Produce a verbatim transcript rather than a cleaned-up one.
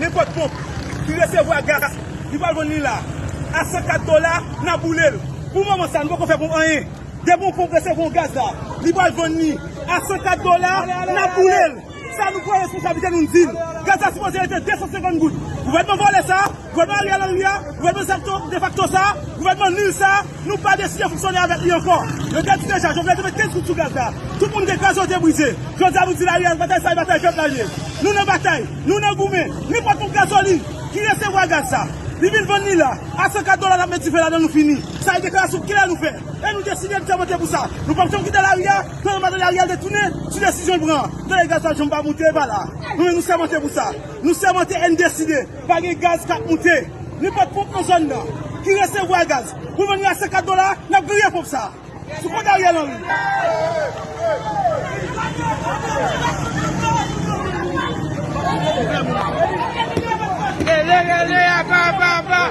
Nenpòt ponp ki resevwa gaz, li pral vann li la a san kat dola, n ap boule l. Pou moman sa, nou poko fè pou anyen. Depi yon ponp resevwa yon gaz la, li pral vann li a san kat dola, n ap boule l. Sa nou pran responsablite nou, n di l. Gaz la sipoze rete de san senkant goud. Gouvènman vòlè sa, gouvènman Ariel Henry a, gouvènman defakto, defakto sa, gouvènman nil sa, nou pa deside fonksyone avèk li ankò. Yo te di deja, Jovenel te met kenz goud sou gaz la. Tout moun gen gaz yo te brize. Jodi a nou di lari a batay sa e batay pèp la l ye. Nou nan batay, nou nan goumen. Nenpòt ponp gazolin ki resevwa gaz sa, li vin vann li la a san kat dola, n ap met dife ladan, nou fini. Sa e deklarasyon klè nou fè. E nou deside, nou sèmante pou sa. Nou p ap janm kite lari a, nan materyo Ariel te tounen sou desizyon l pran. Tande gaz la janm pa moute, e pa la. Nou menm nou sèmante pou sa. Nou sèmante e n deside. Pa gen gaz k ap moute. Nenpòt ponp nan zòn nan ki resevwa gaz pou vann li a san kat dola, n ap griye ponp sa. Sou kont Ariel Henry. Rele, rele, apa, apa, apa.